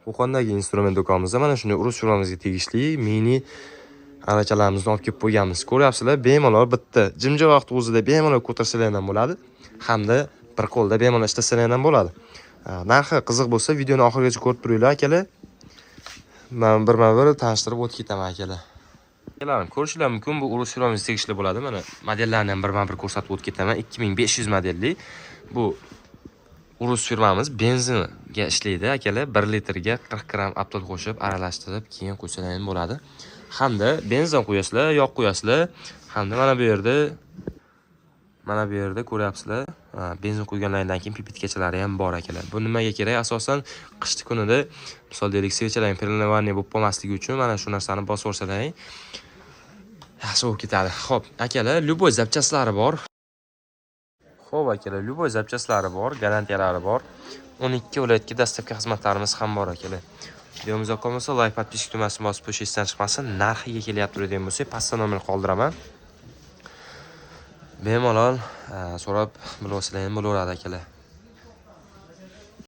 Qo'qondagi instrument do'konimizda mana shunday Urus firmamizga tegishli mini aravachalarimizni olib kelib qo'yganmiz. Ko'ryapsizlar, bemalol bitta jimjit vaqt o'zida bemalol ko'tarsalar ham bo'ladi, hamda bir qo'lda bemalol ishlasalar ham bo'ladi. Narxi qiziq bo'lsa, videoni oxirigacha ko'rib turinglar, akalar. Men birma-bir tanishtirib o'tib ketaman, akalar. Akalarim, ko'rishinglar mumkin, bu Urus firmamizga tegishli bo'ladi. Mana modellarni ham birma-bir ko'rsatib o'tib ketaman. 2500 modelli bu Urus firmamiz benzinga ishlaydi, akalar. 1 litrga 40 gramm aptol qo'shib, aralashtirib, keyin quysalar ham bo'ladi. Hamda benzin quyasizlar, yog' quyasizlar, hamda mana bu yerda ko'ryapsizlar, benzin quyganlaridan keyin пипетка chalari ham bor, akalar. Bu nimaga kerak? Asosan qishni kunida, misol deylik, свеча lar переливание bo'lib qolmasligi uchun mana shu narsani bosib yuborsalaring yaxshi bo'lib ketadi. Xo'p, akalar, любой запчасть lari bor. Xo'p, akalar, любой запчасть lari bor, garantiyalari bor. 12 viloyatga доставка xizmatlarimiz ham bor, akalar. Videomiz yoqqan bo'lsa, layk, подписка tugmasini bosib qo'yish esdan chiqmasin. Narxiga kelyapti degan bo'lsak, pastda nomer qoldiraman. Bemalol so'rab bilib olsanglar ham bo'laveradi, akalar.